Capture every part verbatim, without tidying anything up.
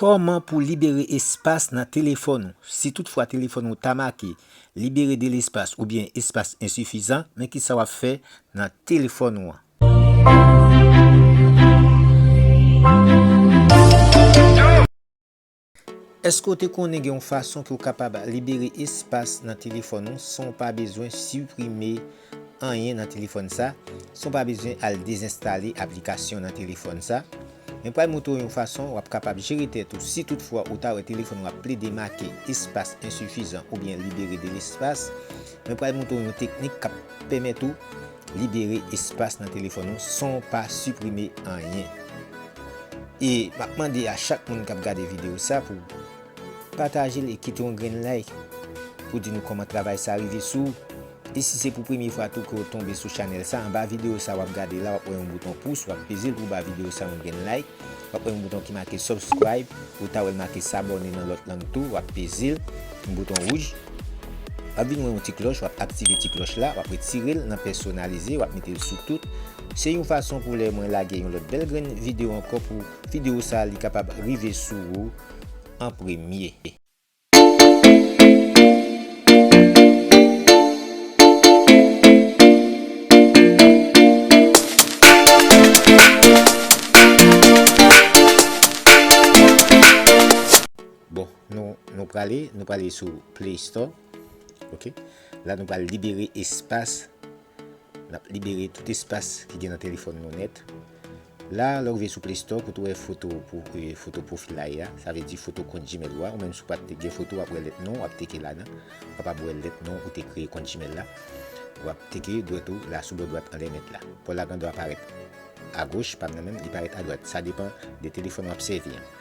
Kòman pou libere espas nan telefòn ou? Si toutfwa telefòn ou ta make libere de l'espace oubyen espace insuffisant, men kisa w ap fè nan telefòn ou an? Èske w te konnen gen yon fason pou w kapab libere espas nan telefòn ou san w pa bezwen siprime anyen nan telefòn sa, san w pa bezwen al dezenstale aplikasyon nan telefòn sa? Mwen pral montre w yon fason w ap kapab jere tèt ou si toutfwa ou ta wè telefòn ou ap plede make espace insuffisant oubyen libere de l'espace. Mwen pral montre w yon teknik k ap pèmèt ou libere espas nan telefòn ou san w pa siprime anyen. E m ap mande a chak moun k ap gade videyo sa pou pataje l e kite yon grenn like pou di nou kòman travay sa rive sou ou. E si se pou premye fwa tou ke w tonbe sou chanèl sa, anba videyo sa w ap gade la, w ap wè yon bouton pous, w ap peze l pou ba videyo sa yon grenn like. W ap wè yon bouton ki make subscribe, ou ta wè l make s'abonner nan lòt lang tou, w ap peze l, yon bouton wouj. W ap vin wè yon ti klòch, w ap aktive ti klòch la, w ap retire l nan pèsonalize, w ap mete l sou tout. Se yon fason pou lè mwen lage yon lòt bèl grenn videyo ankò pou videyo sa li kapab rive sou ou an premye. Bon, nou, nou prale, nou prale sou Play Store. Ok. La, nou pral libere espas. N ap libere tout espas ki gen nan telefòn nou nèt. La, lè w rive sou Play Store, kote w wè foto pou, e, foto pwofil la ye a, sa vle di foto kont Gmail ou a, ou menm si w pa t gen foto, w ap wè lèt non, w ap teke ladan. Ou kapab wè lèt non ou te kreye kont Gmail la. W ap teke dwèt ou la sou bò dwat anlè nèt la. Pò la gen dwa parèt agoch, pa m nan menm, li parèt adwat. Sa depann de telefòn w ap sèvi an.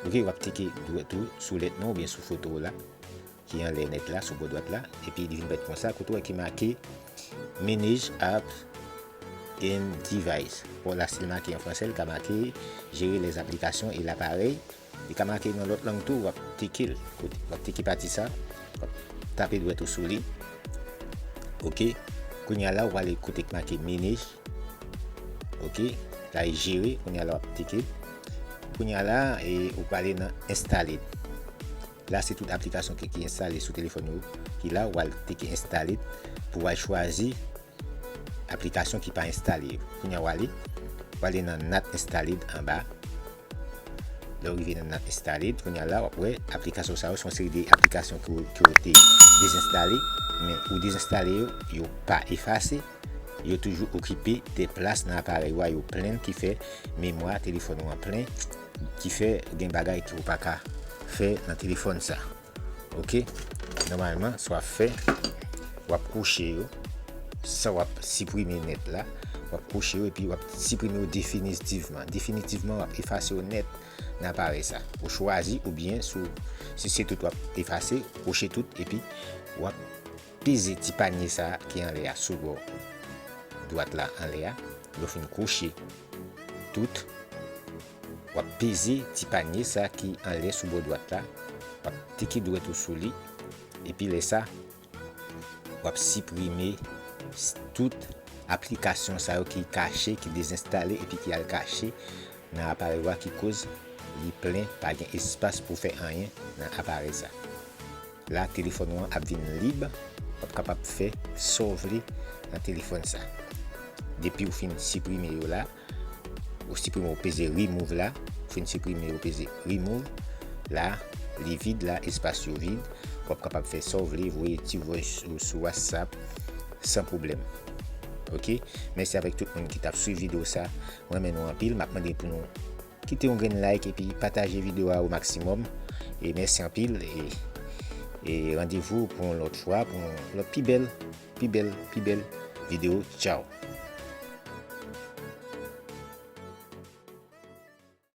Ok, w ap teke dwèt ou sou lèt non oubyen sou foto w la ki anlè nèt la, sou bò dwat la, epi li vin parèt konsa, kote w wè ki make Manage Apps and Device. Bon, la, si l make an fransè, li ka make Gérer les applications et l'appareil. Li ka make nan lòt lang tou, w ap teke l, kote, w ap teke pati sa, w ap tape dwèt ou sou li. Ok. Kounye a la, w prale kote k make Manage. Ok. La, e jere. Kounye a la, w ap teke. Kounye a la, e, ou prale nan Installed. La, se tout aplikasyon ki, ki enstale sou telefòn ou ki la, ou al teke Installed pou w al chwazi aplikasyon ki pa enstale yo. Kounye a, w ale, w ale nan Not Installed anba. Lè w rive nan Not Installed, kounye a la, w ap wè aplikasyon sa yo se yon seri de aplikasyon ke, ke w te dezenstale, men ou dezenstale yo, yo pa efase, yo toujou okipe de plas nan aparèy ou a, yo plen, ki fè memwa telefòn ou an plen, ki fè gen bagay ke w pa ka fè nan telefòn sa. Ok? Nòmalman, sa w ap fè, w ap kwoche yo, san w ap siprime nèt la, w ap kwoche yo epi w ap siprime yo definitivman. Definitivman, w ap efase yo nèt nan aparèy sa. Ou chwazi oubyen si w, si se tout w ap efase, kwoche tout epi w ap peze ti panye sa ki anlè a sou bò dwat la anlè a. Lè w fin kwoche tout, w ap peze ti panye sa ki anlè sou bò dwat la. W ap teke dwèt ou sou li. Epi lè sa, w ap siprime s-, tout aplikasyon sa yo ki kache, ki dezenstale epi ki al kache nan aparèy ou a ki koz li plen, pa gen espas pou fè anyen nan aparèy sa. La, telefòn ou an ap vin lib, w ap kapab fè sa w vle nan telefòn sa. Depi w fin siprime yo la, ou siprime, ou peze remove la, ou fin siprime, ou peze remove, la, li vid, la, espas yo vid, w ap kapab fè sa w vle, voye ti voice ou sou WhatsApp san pwoblèm. Ok? Mèsi avèk tout moun ki t ap swiv videyo sa. Mwen renmen nou anpil. M ap mande pou nou kite yon grenn like epi pataje videyo a o maksimòm. E mèsi anpil. E, e randevou pou yon lòt fwa, pou yon lòt pi bèl, pi bèl, pi bèl videyo. Tchaw!